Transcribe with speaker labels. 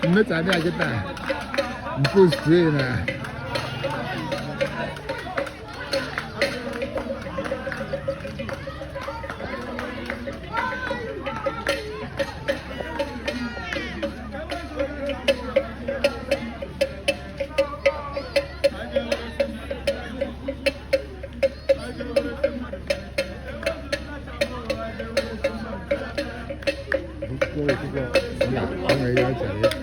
Speaker 1: Mmecha ya kịta m post na. Mba, o nwere ihe ọ chọrọ ịkọ.